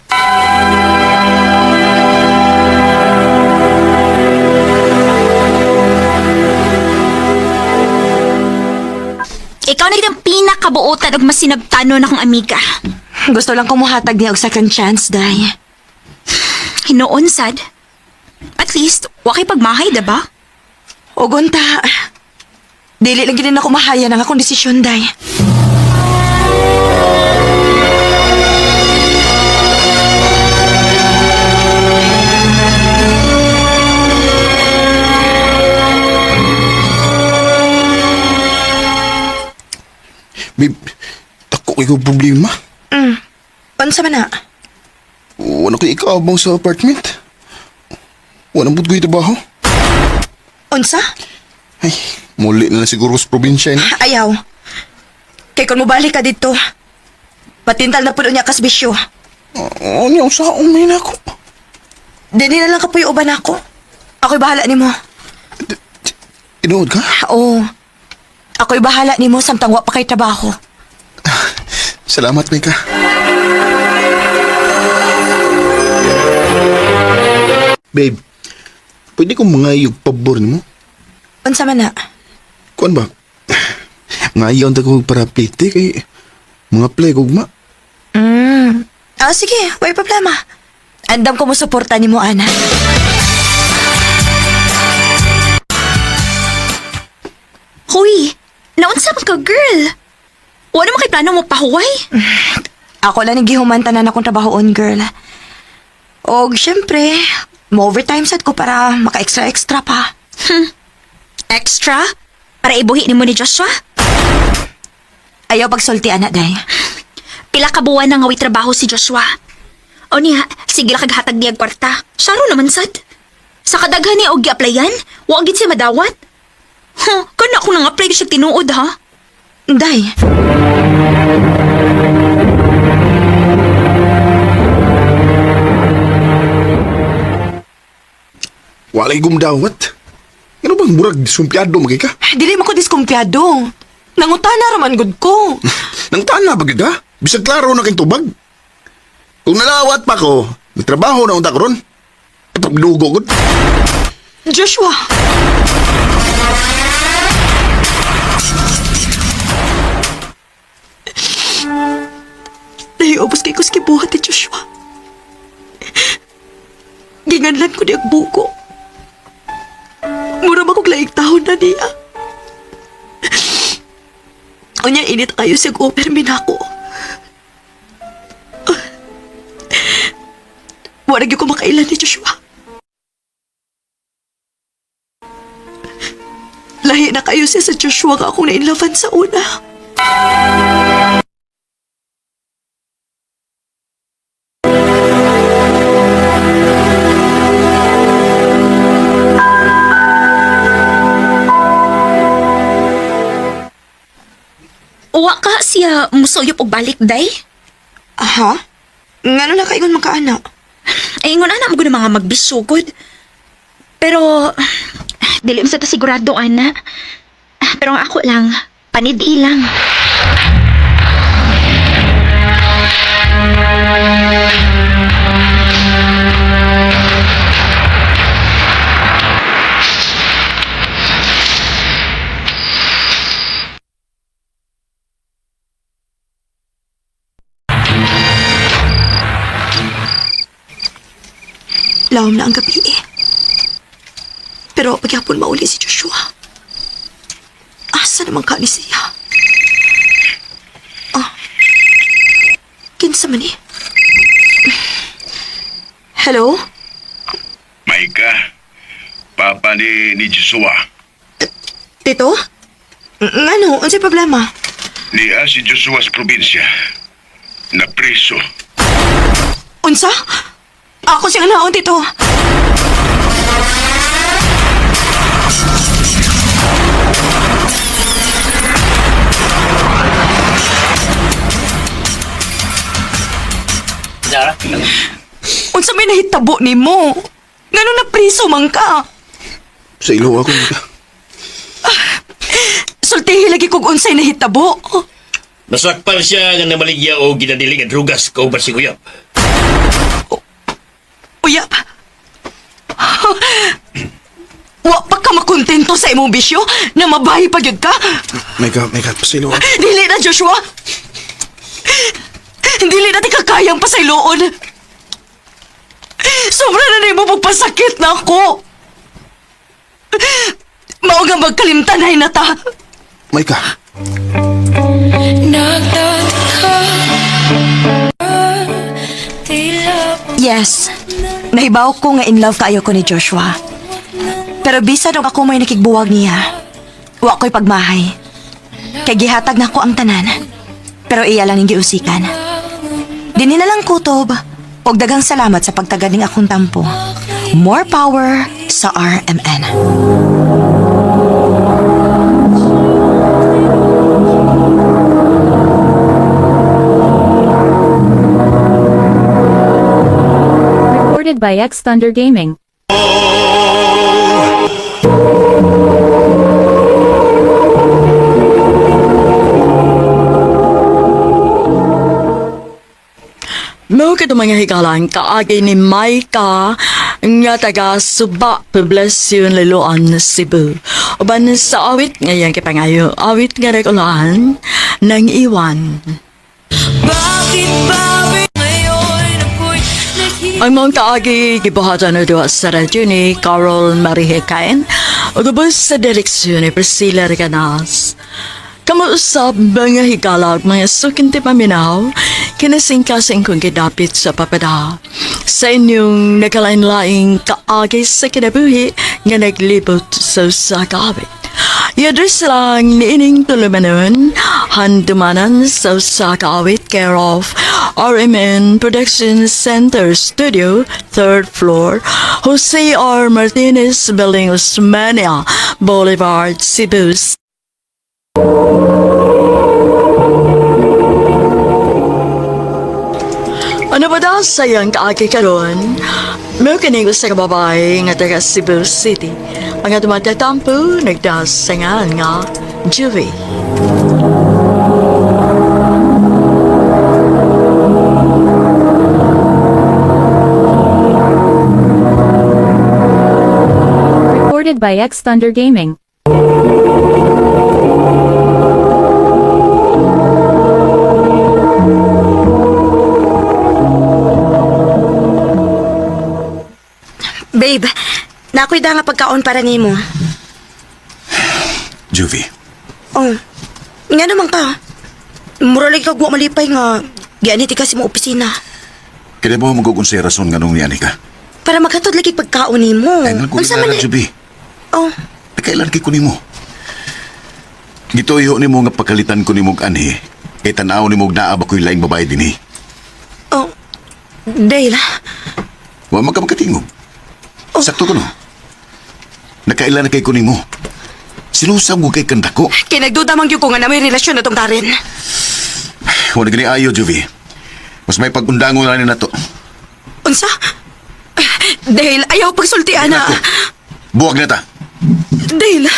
Ikaw na gid ang pinakabuotan ug masinagtanon akong amiga. Gusto lang kumuhatag niya og second chance, day. Hinuon sad. At least, wa kay pagmahay, diba? Og unta. Dili lang gid na ako mahaya ng akong desisyon, day. Babe, dako kay ko problema. Unsa man na? Wala ko ikaabang sa apartment. Wala pud ko'y trabaho. Unsa? Ay, muli na lang siguro sa probinsya eh, ni. Ayaw. Kay kung mobalik ka dito, patintal na puno niya kas bisyo. Ano yung sa umay na ako? Dili na lang kapoy uban ako. Ako'y bahala nimo. Tinuod ka? Oo. Ako'y bahala nimo samtang wa pa kay trabaho. Salamat, Mika. Babe, pwede kong mga yung pabor nimo? Unsa man na? Kuan ba? Ngayon ta ko para plite kay mga play kog ma. Ah, sige, way problema. Andam ko mo suporta nimo ana. Hoy, naunsa man ka, girl? Wala man kay plano mo pahuway? Ako lang gihuman tanan akong trabahoon, girl. Og syempre, mo overtime sad ko para maka-extra-extra pa. Extra? Para ibuhi nimo ni Joshua? Ayaw pagsulti, ana, day. Pila ka buwan na nga way trabaho si Joshua. O niya, sige lang kaghatag niya kwarta. Saro naman sad. Sa kadaghan niya og gi-applyan, wa gid siya madawat. Huh, kana ako nang apply siya tinuod ha. Day. Walay gumdawat. Ano bang murag diskumpiyado magay ka? Dili man ko diskumpiyado. Nangutana ra man gud ko. Nang tana ba gyud ha? Bisag klaro na kay tubag. Kung nalawat pa ko, nagtrabaho na unta ko ron. E pagdugo gud. Joshua. Nahiubos kay kus gibuhat ni Joshua. Ginganlan ko niyang buko. Mura ba kong laing taon na niya. Unya, init kayo siyang overmin ako. Wala gyud ko makailan ni Joshua. Lahi na kayo siya sa Joshua nga akong nainlaban sa una. Uwa ka siya musuyop og balik day. Aha? Ngano na kaingon makaana? Ay ingon ana mo gud mga magbisugod. Pero dili man sa ta sigurado ana. Pero ang ako lang, panid lang. Lawom na ang gabi eh. Pero pagyapon mauli si Joshua. Asa naman ka ni siya? Ah. Kinsa man ni? Hello? Maika, papa ni Joshua. Tito? Ngano? Unsay problema? Niya si Joshua sa probinsya. Napriso. Unsa? Ako siyang naon, Tito. Unsa may nahitabo nimo? Ngano na priso man ka? Sa ilo ako, Mika. Sultihi lagi kog unsay nahitabo. Nasakpan siya nga namaligya o ginadili nga drugas kauban si Uyap. Uyap. Wa pa ka makontento sa imong bisyo na mabahi pa gyud ka? Mika, Mika, pasaylo ako. Dili na, Joshua. Dili na ti kakayang pasayloon. Sobra na nimo pagpasakit na ako. Mao nga magkalimtanay na ta. Maika, Nagtataka tila Yes. Nahibaw ko nga in love kaayo ko ni Joshua. Pero bisan og ako may nakigbuwag niya, wa ko'y pagmahay. Kay gihatag na ko ang tanan. Pero iya lang ning giusikan. Dinhi na lang kutob. Og daghang salamat sa pagtagad ning akong tampo. More power sa RMN. Recorded by X Thunder Gaming. Mao kadto mga higalan kaagi ni Maika nga taga Suba, Poblacion, Liloan, Cebu. Uban sa awit ngayang kipangayo, awit nga nag-ulaan ng iwan. Bakit ba ngayon ako'y naghi- Ang mga kaagi gibuhatan na duha sa radyo ni Carol Marie Hekain ug ubos sa direksyon ni Priscilla Reganas. Kamuusap mga higalag mga sukinti paminaw, kinasingkasing kong gidapit sa papada. Sa inyong nagkalain-laing kaagi sa kinabuhi nga naglibot sa usa ka awit. I-address lang niining tulumanon, handumanan sa usa ka awit care of RMN Production Center Studio, third floor, Jose R. Martinez Building, Osmania Boulevard, Cebu. Ano ba daw sayang kaagi karon? Mao kining usa ka babae nga taga Cebu City. Mga dumatatampo nagdasangan nga Juvie. Recorded by X Thunder Gaming. Babe, nakoy da nga pagkaon para nimo. Juvie, Oh, nga naman ka. Mura lagi kag wa malipay nga gianit ka sa imong opisina. kaya mo magugun sa rason nga nung niyan ka? Para maghatod lagi pagkaon nimo. Ay, nang Unsa man na, ni- Juvie. Oh, Nakailan kay ko nimo. Gituyo nimo nga pagkalitan ko nimo og anhi. Kay tan-aw nimo og naa ba ko'y laing babae dinhi. oh. Dale, Wa man ka makatingog. Sakto ko no. Nakailan na kay ko nimo. Sinusab ko kay kandako. kay nagduda man gyud ko nga na may relasyon na tong Darren. Wala gani ayo, Juvie. Mas may pagundangon na ni nato. Unsa? Dale, ayaw pagsulti ana. Nako. Buwag na ta. Dale.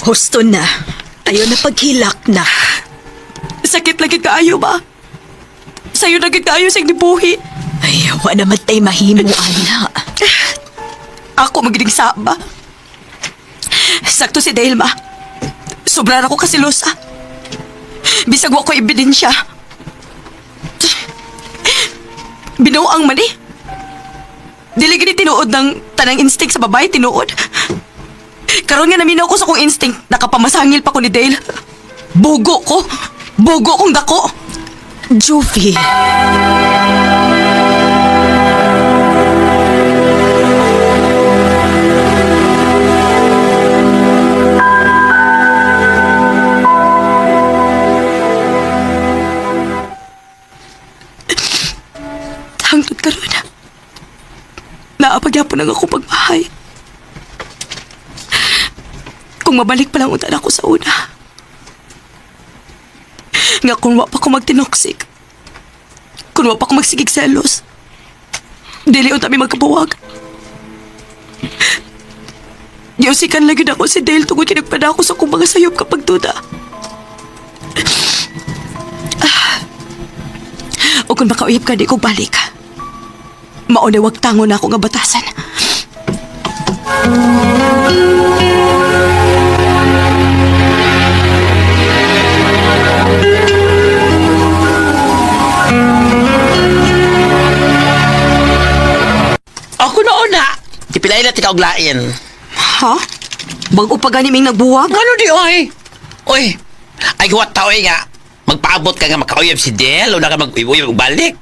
Husto na. Ayaw na paghilak na. Sakit lagi kaayo ba? Sayo na gid kaayo sa gibuhi. Ay, wa naman tay mahimo, ana. Ako magidig saba. Sakto si Dale ma. Sobra na ko kasilosa. Bisag wa ko ebidensya. Binuang man eh. Dili gini tinuod ng tanang instinct sa babae, tinuod. Karon nga naminaw ko sa kong instinct, nakapamasangil pa ko ni Dale. Bugo ko. Bugo kong dako. Jovi. Hangtod karon. Naapagyapon ang ako pagmahay. Kung mabalik pa lang unta na ako sa una. Nga kung wa pa ko magtinoksik. Kung wa pa ko magsigig selos. Dili unta mi magkabuwag. Giusikan lagi na ako si Dale tungod kay nagpada ako sa akong mga sayop kapag duda. O kung makauyab ka, di ko balik. Mauna wag tango na ako nga batasan. Ako na una. Tipilay na tika og lain. Ha? Bago pa gani ming nagbuwag? Ngano di oy? Oy. Ay guwat ta oy nga. Magpaabot ka nga makauyab si Del una ka mag-uyab og balik.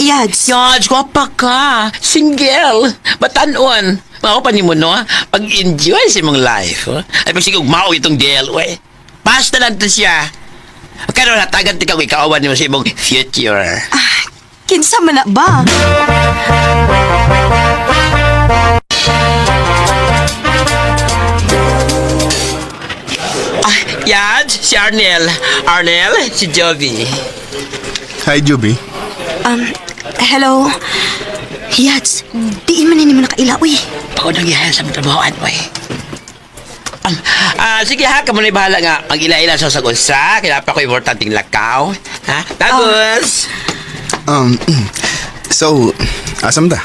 Yads. Yads, gwapa ka. Single. Batanon. Mao pa nimo no. Pag-enjoy sa imong life. Oh. Ay pag sigog mao itong Del, oy. Basta lang to siya. Karon hatagan ti ka og ikaawan nimo sa imong future. Kinsa man na ba? Ah, Yads, si Arnel. Arnel, si Jovi. Hi, Joby. Hello? Yads, diin man ni mo nakaila, uy. Pagod ang ihayan sa mga trabahoan, oy. Sige ha, kamo na'y bahala nga. Mag-ila-ila sa usa, kaya pa ko importanteng lakaw. Ha? Tapos, So, asam ta?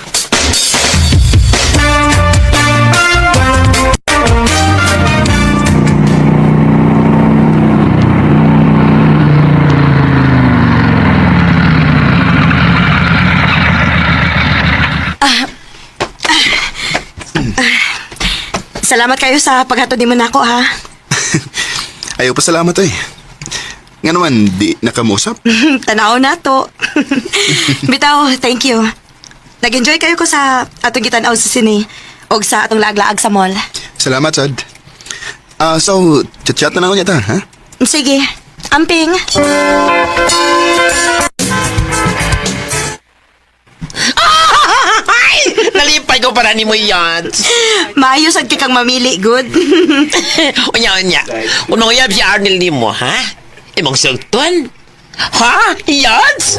Salamat kayo sa paghatod nimo nako ha. Ayaw pa salamat eh. Nga naman, di nakamusap. Tanaw na to. Bitaw, thank you. Nag-enjoy kayo ko sa atong gitan-aw sa sine og sa atong laag-laag sa mall. Salamat, Sad. Ah, so, chat-chat na lang ako niya ta, ha? Sige, amping. ay! Nalipay ko para ni mo yan. Maayo sad kay kang mamili, good. Unya, unya. Kung manguyab si Arnel ni mo, ha? Imong sultan? Ha? Yads?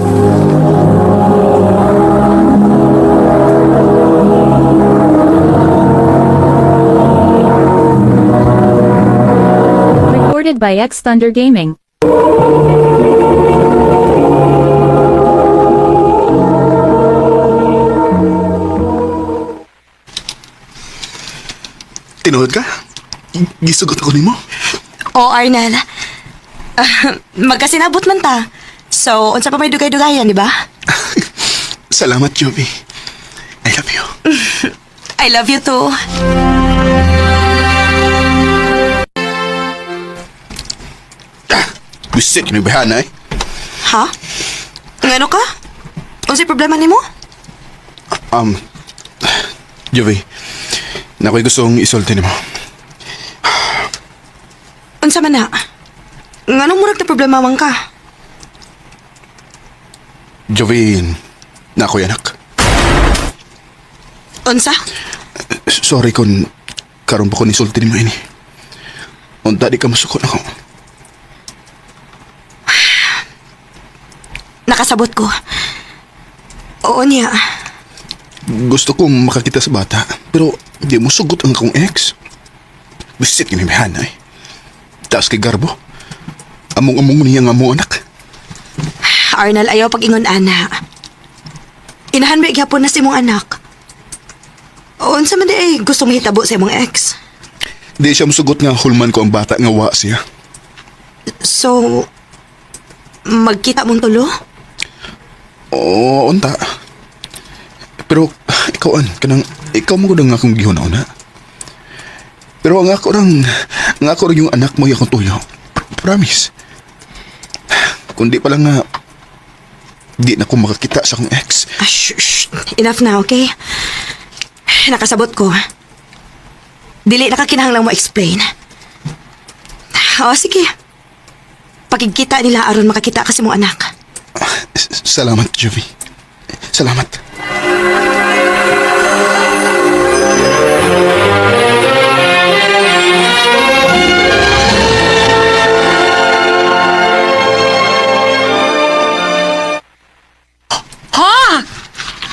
Recorded by X Thunder Gaming. Tinuod ka? Gisugot ako nimo. O, Arnel. Ah, magkasinabot man ta. So, unsa pa may dugay-dugayan, di ba? Salamat, Joby. I love you. I love you too. Gusto kinibahan eh. Ha? Ngano ka? Unsay problema nimo? Um, Joby, nako'y gustong isulti nimo. Unsa man na? Nganong murag na problema man ka? Joby, nako'y anak. Unsa? Sorry kung karon pa ko nisulti nimo ini. Unta di ka masukon ako. Nakasabot ko. Oo niya. Gusto kong makakita sa bata, pero di mo sugot ang akong ex. Bisit kinibahan eh. Taas kay Garbo. Among-among niya nga mo anak. Arnel, ayaw pag-ingon ana. Inahan ba gyapon na si imong anak? Unsa man di ay gusto mahitabo sa imong ex? Di siya musugot nga hulman ko ang bata nga wa siya. So, magkita mong tulo? Oo, unta. Pero ikaw an, kanang ikaw mo gud ang akong gihuna-una. Pero ang ako rang yung anak mo yung akong tuyo. Promise. Kundi pa lang nga di na ko makakita sa akong ex. Ah, shh, shh. Enough na, okay? Nakasabot ko. Dili na ka kinahanglang mo explain. O, sige. Pakigkita nila aron makakita kasi mong anak. Salamat, Jovi. Salamat. Ha?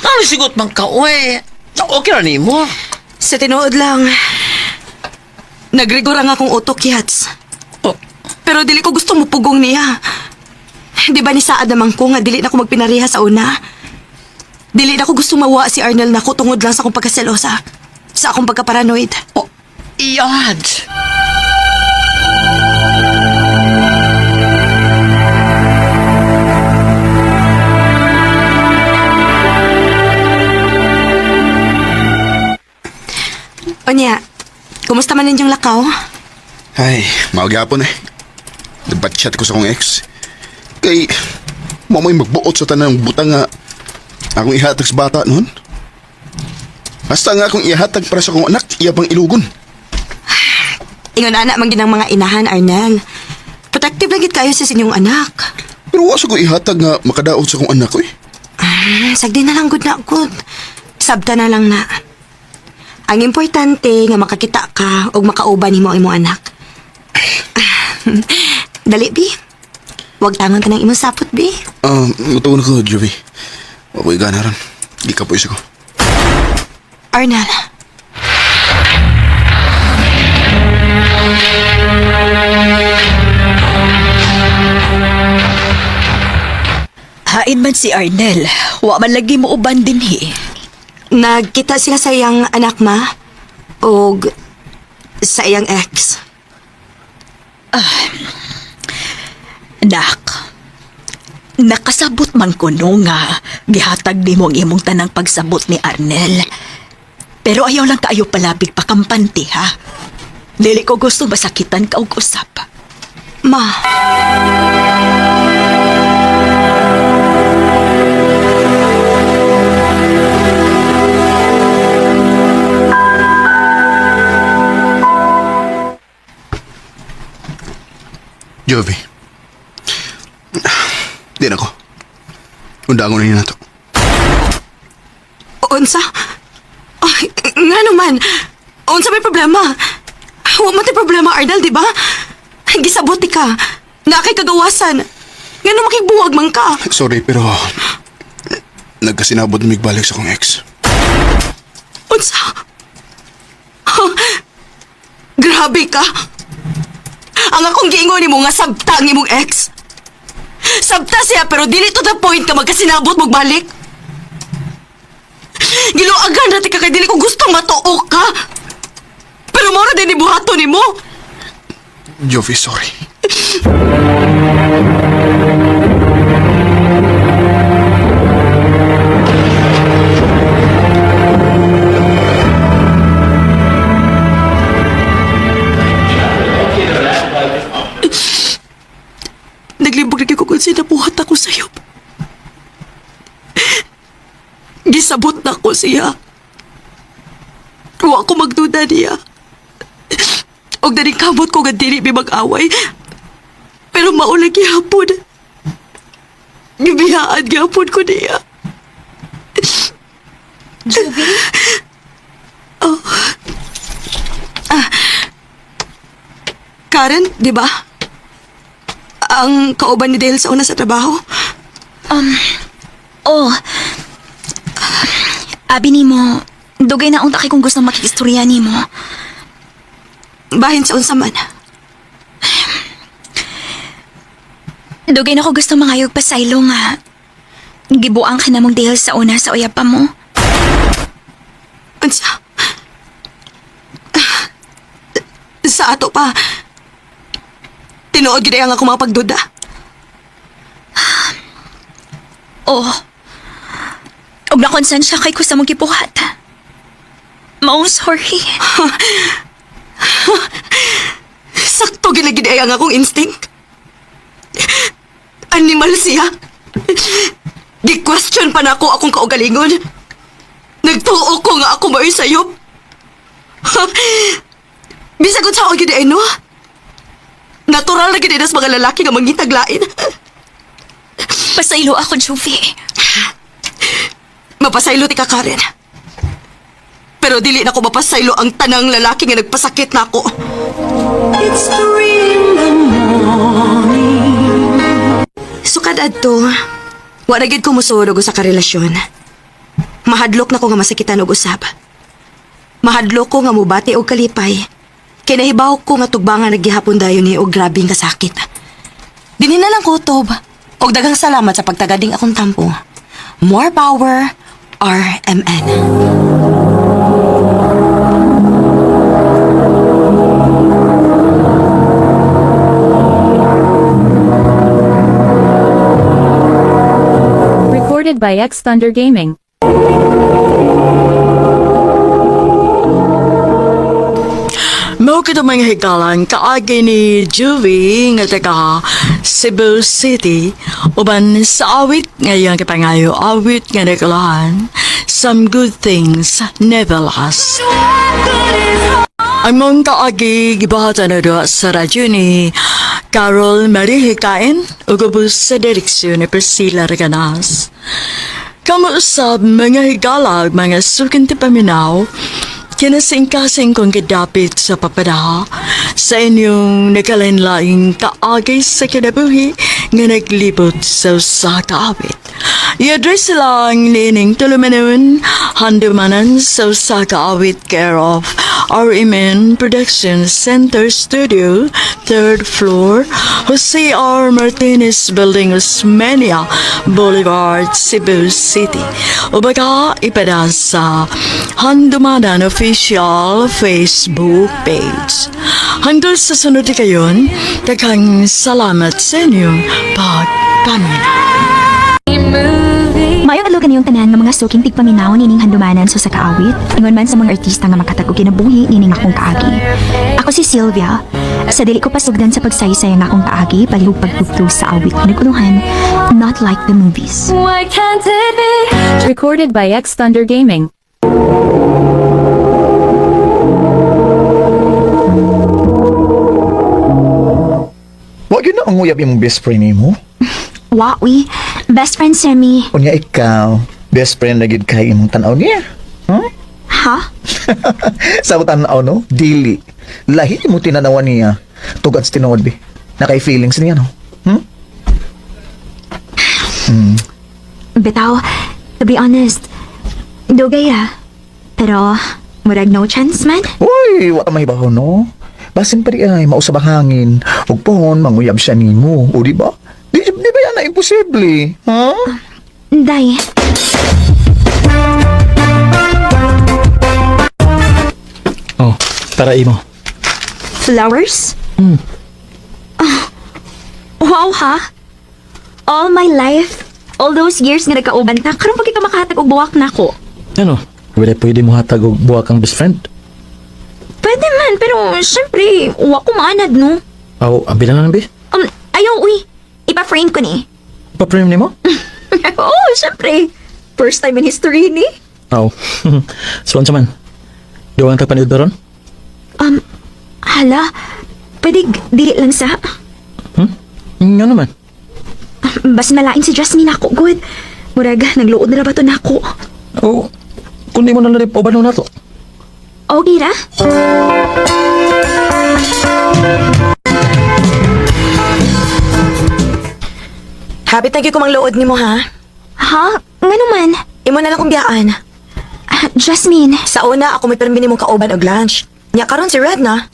Ano sigot man ka, uy? Okay ra nimo. Sa tinuod lang, nagrigor ang akong utok, Yats. Oh. Pero dili ko gusto mupugong niya. Di ba ni saad naman ko nga dili na ko magpinariha sa una? Dili na ko gusto mawa si Arnel nako tungod lang sa akong pagkaselosa. Sa akong pagkaparanoid. Oh, iyad. Onya, kumusta man ninyong lakaw? Ay, mao gyapon eh. Nagbatchat ko sa akong ex. Kay, mo mo'y magbuot sa tanang butang nga akong ihatag sa bata noon. Basta nga akong ihatag para sa akong anak, iya pang ilugon. Ingon ana man ginang mga inahan, Arnel. Protective lang gid kayo sa inyong anak. Pero wa sa ko ihatag nga makadaot sa akong anak ko eh. Ah, sagdi na lang good na good. Sabta na lang na. Ang importante nga makakita ka ug makauban nimo ang imong anak. Dali, bi. Huwag tangon ka ng imong sapot, bi. Ah, matuon ko, Jovi. Ako'y gana ron. Di ka po isa ko. Arnel. Hain man si Arnel, wa man lagi mo uban dinhi. Nagkita sila sa iyang anak, ma. Og sa iyang ex. Nak, nakasabot man ko no nga gihatag nimo ang imong tanang pagsabot ni Arnel. Pero ayaw lang kaayo palabig pakampante ha. Dili ko gusto masakitan ka og usap. Ma. Jovi. Di na ko. Undangon na niya na to. Unsa? Ay, nga naman. Unsa may problema? Wa man tay problema, Arnel, di ba? Gisabot ti ka. Na kay kagawasan. Ngano makigbuwag man ka? Sorry, pero nagkasinabot na migbalik sa akong ex. Unsa? Ha? Grabe ka. Ang akong giingon nimo nga sabta ang imong ex. Sabta siya pero dili to the point ka magkasinabot magbalik. Giluagan na ka kay dili ko gustong matuok ka. Pero mao ra din ni buhaton nimo. Jovi, sorry. Naglimbog lagi ko kung sinabuhat ako sa'yo. Gisabot na ko siya. Wa ko magduda niya. Og daning kamot ko nga dili mi mag-away. Pero maulag gihapon. Gibiyaan gihapon ko niya. Jovi? Oh. Ah. Karen, di ba? Ang kauban ni Dale sa una sa trabaho. Oh. Abi nimo, dugay na unta kay kung gusto makikistorya nimo. Bahin sa unsa man. Dugay na ko gusto mangayog pasaylo nga. Gibuang ka na mong Dale sa una sa uyab pa mo. Unsa? Sa ato pa. Tinuod gid ang akong mga pagduda. Oh. Og nakonsensya kay ko sa mong gibuhat. Maong sorry. Sakto gilagid ay ang akong instinct. Animal siya. Gi-question pa na ako akong kaugalingon. Nagtuo ko nga ako mao'y sayop. Bisag unsa ako gid ay no? Natural na gid ay nas mga lalaki nga mangitaglain. Pasaylo ako, Jovi. Mapasaylo ti ka, Karen. Pero dili na ko mapasaylo ang tanang lalaki nga nagpasakit na ako. It's 3 in the morning. Sukad adto, wa na gid ko mosuod og usa ka relasyon. Mahadlok na ko nga masakitan og usab. Mahadlok ko nga mobati og kalipay. Kay nahibaw ko nga tugbangan naggihapon dayon ni og grabeng kasakit. Dinhi na lang ko utob. Og daghang salamat sa pagtagading akong tampo. More power, RMN. Recorded by X Thunder Gaming. Mao kito mga higalan kaagi ni Juvie nga taga Cebu City uban sa awit nga iyang kapangayo, awit nga nagulahan, "Some Good Things Never Last." Ang mong kaagi gibuhatan na doa sa radyo ni Carol Marie Hikain ug ubos sa direksyon ni Priscilla Reganas. Kamuusab mga higala ug mga suking paminaw, kinasingkasing kong gidapit sa papada sa inyong nagkalain-laing kaagay sa kinabuhi nga naglibot sa usa ka awit. I-address lang nining tulumanon, Handumanan sa usa ka awit, care of RMN Production Center Studio, third floor, Jose R. Martinez Building, Osmeña Boulevard, Cebu City. O baka ipada sa Handumanan Official Facebook page. Hanggang sa sunod kayon, daghang salamat sa inyong pagpaminaw. Maayong adlaw kaniyong tanan nga mga suking tigpaminaw nining Handumanan sa usa ka awit. Ingon man sa mga artista nga makatag og kinabuhi nining akong kaagi. Ako si Sylvia. Sa dili ko pasugdan sa pagsaysay ang akong kaagi, palihog pagtugtog sa awit nga naguluhan, "Not Like the Movies." Why can't it be? Recorded by X Thunder Gaming. Wa gyud na ang uyab imong best friend nimo. Wa we, best friend Sammy. Unya ikaw, best friend na gid kay imong tan-aw niya. Huh? Ha? Sa akong tan-aw no, dili. Lahi mo tinanawan niya. Tugad sa tinuod bi. Nakay feelings niya no. Bitaw, to be honest, dugay ah. Pero, murag no chance man. Uy, wa ka mahibaw no. Basin pa di ay mausab ang hangin. Ug pohon manguyab siya nimo, o di ba? Di ba yan na imposible? Ha? Day. Oh, para imo. Flowers? Ah, wow ha? All my life, all those years nga nagkauban ta, karon pa ka makahatag og buwak nako. Ano? Pwede, pwede mo hatag og buwak ang best friend. Pwede man, pero syempre, wa ko maanad, no? Aw, abi na lang bi. Ayaw, uy. Ipa-frame ko ni. Pa-frame nimo? Oo, syempre. First time in history ni. Aw. So unsa man? Dugang tag paniud ron? Hala, pwede dili lang sa. Ngano man? Basta malain si Jasmine ako, good. Murag, nagluod na ra ba to nako? Oh, kundi mo na lang pauban na to. Okay ra? Happy thank you ko mangluod nimo ha. Ha? Ngano man? Imo na lang kong biyaan. Ah, Jasmine. Sa una ako may permi nimong kauban og lunch. Nya karon si Red na.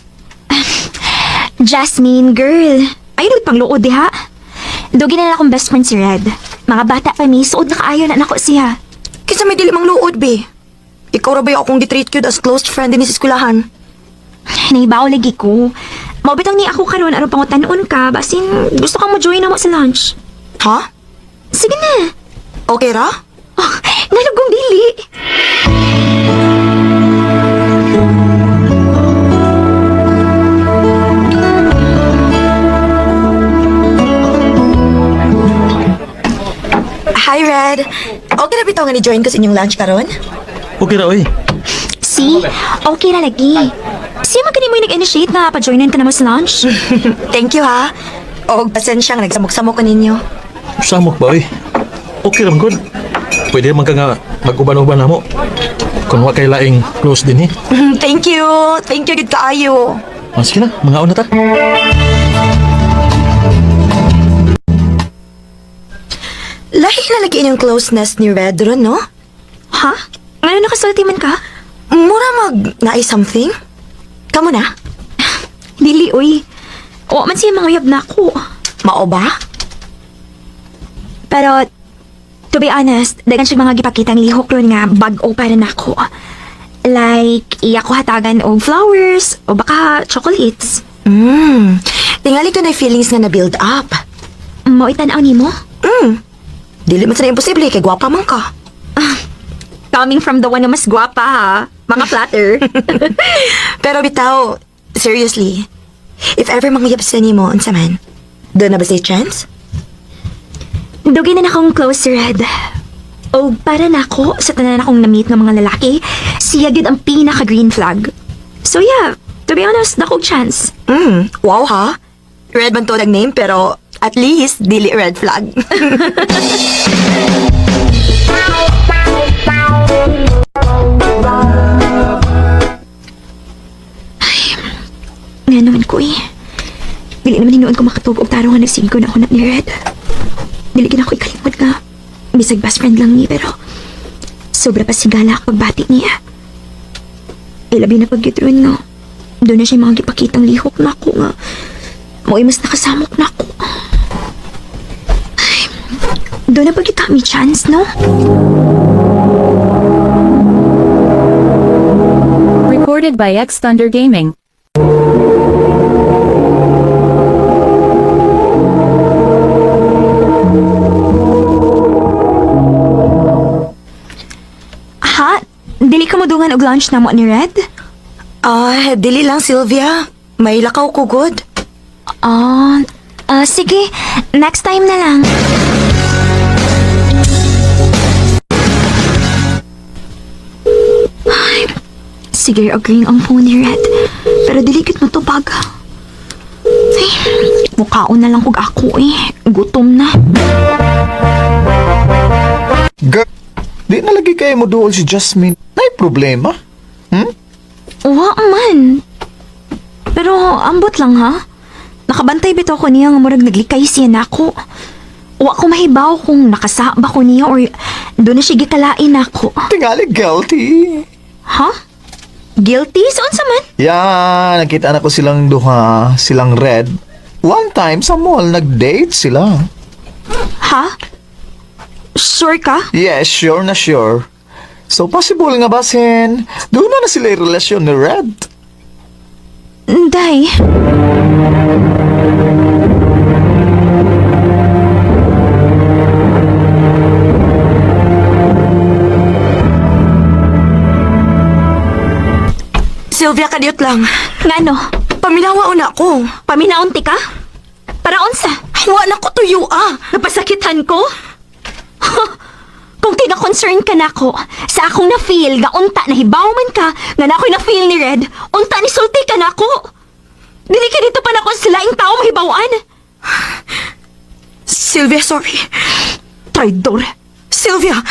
Jasmine, girl. Ay, pang luod diha. Dugi na lang akong best friend si Red. Mga bata pa mi, suod na kaayo na nako siya. Kinsa may dili mangluod be? Ikaw ra ba yung akong gitreat cute as close friend din sa eskwelahan? Nahibaw lagi ko. Mao bitong ni ako karon aron pangutan-on ka, basin gusto ka mo join na mo sa lunch. Ha? Sige na. Okay ra? Oh, nalugong dili. Dili. Hi, Red. Okay na bitaw nga ni-join ko sa inyong lunch karon? Okay ra oy. See? Okay na lagi. Siya man mo yung nag-initiate na pa-joinan ka na mo sa lunch. Thank you, ha. Og pasensya nga nagsamok-samok ko ninyo. Samok ba oy? Okay ra man gud. Pwede man ka nga mag-uban-uban na mo. Kung wa kay laing close din eh. Thank you. Thank you, gid kaayo. Ah, sige na, mga na ta. Lahi na lagi inyong closeness ni Red ron, no? Ha? Ngano nakasulti man ka? Mura mag naay something? Kamu na? Dili, uy. Wa man siya manguyab na ako. Mao ba? Pero, to be honest, daghan siya mga gipakitang lihok ron nga bag-o para nako. Like, iya ko hatagan og flowers o baka chocolates. Tingali ko na feelings nga na-build up. Mao itan-aw nimo? Dili man sa na imposible kay gwapa man ka. Coming from the one na mas gwapa ha. Mga flatter. Pero bitaw, seriously, if ever manguyab sa nimo, unsa man, doon na ba say chance? Dugay na akong close si Red. O para nako sa tanan akong na-meet ng mga lalaki, siya gyud ang pinaka-green flag. So yeah, to be honest, dako og chance. Wow ha? Red man to ang name pero at least dili red flag. Nga naman ko eh. Dili naman hinuon ko makatug og tarong nga nagsigo na ako na ni Red. Dili gid ako ikalimot nga. Bisag best friend lang ni pero sobra pa sigala ako pagbati niya. Ilabi na pag nga. Doon na siya mga gipakitang lihok na ako nga. Mo'y mas nakasamok na ako. Ay, doon na pagkita may chance, no? Recorded by X Thunder Gaming. Ha? Dili ka modungan og lunch na mo ni Red? Ah, dili lang Sylvia. May lakaw ko good. Ah, ah, sige. Next time na lang. Ay, sige, agreeing ang phone ni Red. Pero dili gid matubag. Ay, mukhaon na lang kog ako eh. Gutom na. Girl, di na lagi kayo mo duol si Jasmine. Nay problema. Wa man. Pero ambot lang ha. Nakabantay bitaw ko niya nga murag naglikay siya nako. Wa ko mahibaw kung nakasaba ko niya or doon na siya gikalain nako. Tingali guilty. Ha? Guilty? Sa unsa man? Yan, nakita na ko silang duha, silang red. One time sa mall, nag-date sila. Ha? Sure ka? Yes, sure na sure. So possible nga basin, doon na na sila yung relasyon ni Red. Day. Sylvia, kadiyot lang. Ngano? Paminawa una ko. Paminaunti ka? Para unsa? Wa na ko tuyo ah. Napasakitan ko? Kung tina-concern ka nako, sa akong na-feel, nga unta na hibaw man ka, nga na ako'y na-feel ni Red, unta ni sulti ka nako. Dili ka dito pa nako sa laing tao mahibawan. Sylvia, sorry. Traidor. Sylvia!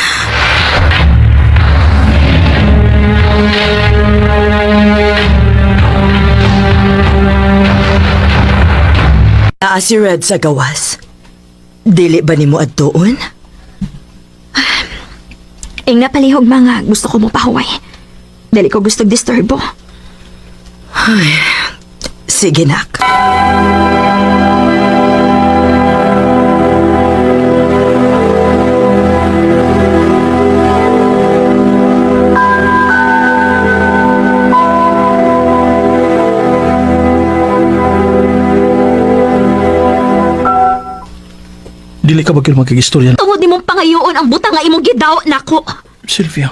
Naa si Red sa gawas. Dili ba nimo adtuon? Ing napalihog mga gusto ko mo pahuway. Dili ko gusto disturbo. Sige, nak. Dili ka ba gyud magkagistorya Tungod nimong pangayoon ang butang nga imong gidaw nako. Sylvia.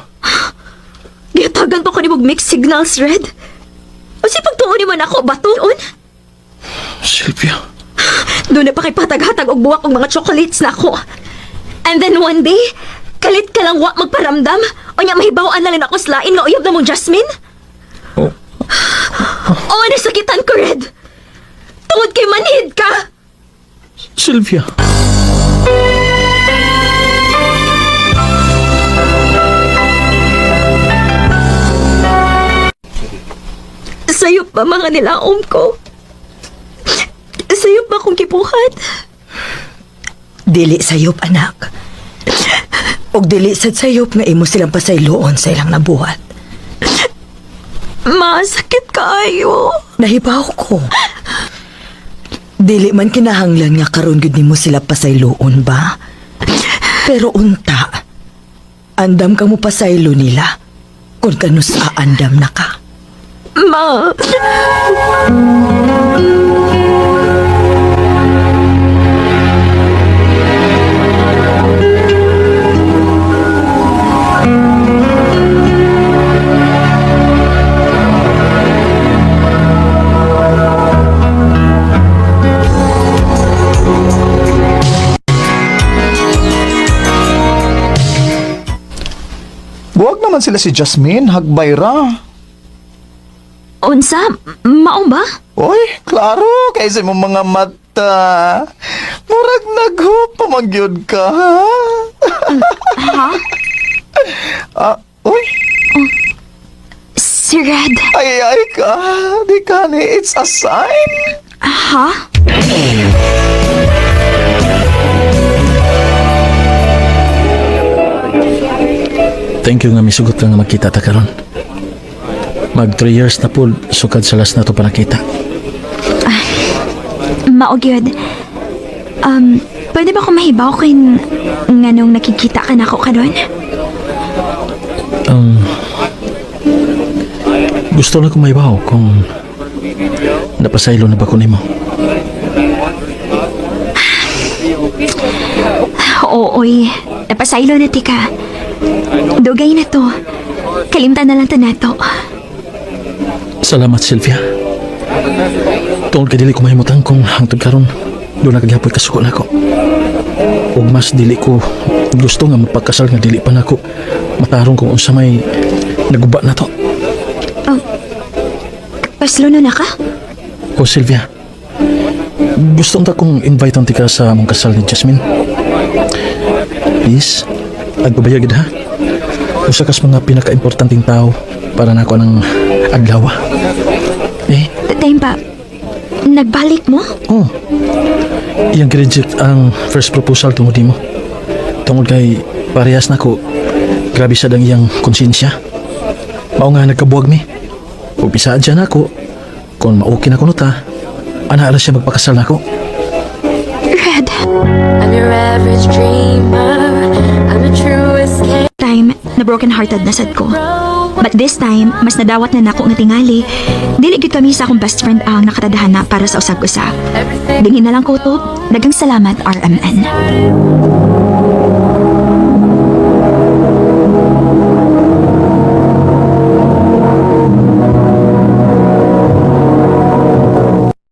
Gihatagan pa ko nimo og mixed signals, Red. Unsay pagtuo nimo nako, batuon? Sylvia. Duna pa kay pataghatag og buwak og mga chocolates nako. And then one day, kalit ka lang wa magparamdam. Unya mahibaw-an na lang ako sa lain nga uyab na mong Jasmine. Oh. Oh, nasakitan ko, Red. Tungod kay manhid ka. Sylvia. Sayop pa mga nilaom ko. Sayop ba kong gibuhat? Dili sayop, anak. Og dili sad sayop nga imo silang pasayloon sa ilang nabuhat. Masakit kaayo. Nahibaw ko. Dili man kinahanglan nga karon gyud nimo sila pasayloon ba? Pero unta, andam ka mo pasaylo nila kung kanus aandam na ka. Ma. Buwag naman sila si Jasmine, hagbay ra. Unsa? Mao ba? Oy, klaro, kaysa imong mga mata. Murag naghupa magyud ka, ha? Ha? Ah, oy, Si Red. ay ay ka. Di ka ni, it's a sign. Ha? Thank you nga misugot ka nga magkita ta karon. Mag 3 years na po sukad sa last na to pa nakita. Mao gyud. Pwede ba ko mahibaw kay nganong nakikita ka nako karon? Gusto na ko mahibaw kung napasaylo na ba ko nimo. Oo, oy. Napasaylo na tika. Dugay na to. Kalimtan na lang ta nato. Salamat, Sylvia. Tungod kay dili ko mahimutang kung hangtod karon doon na kagyapoy kasuko nako. Ug mas dili ko gusto nga magpagkasal nga dili pa nako matarong kung unsa may naguba na to. Paslo na ka? O Sylvia, gusto unta kong invite ang tika sa among kasal ni Jasmine. Please, agbabayag gid ha. Usa kas mga pinaka-importanteng tao para nako ang adlaw. Eh, Time pa. Nagbalik mo? oh. Iyang reject ang first proposal tungod nimo. Tungod kay parehas nako, grabe sad ang iyang konsensya. Mao nga nagkabuwag mi. Ug bisaad siya nako, kung ma-okay na kuno ta, ana ra siya magpakasal nako. Red. I'm your average dreamer. I'm a true escape. Time na broken hearted na sad ko. But this time, mas nadawat na nako nga tingali. Dili gyud kami sa akong best friend ang nakatadhana para sa usag-usa. Dingin na lang ko to. Daghang salamat, RMN.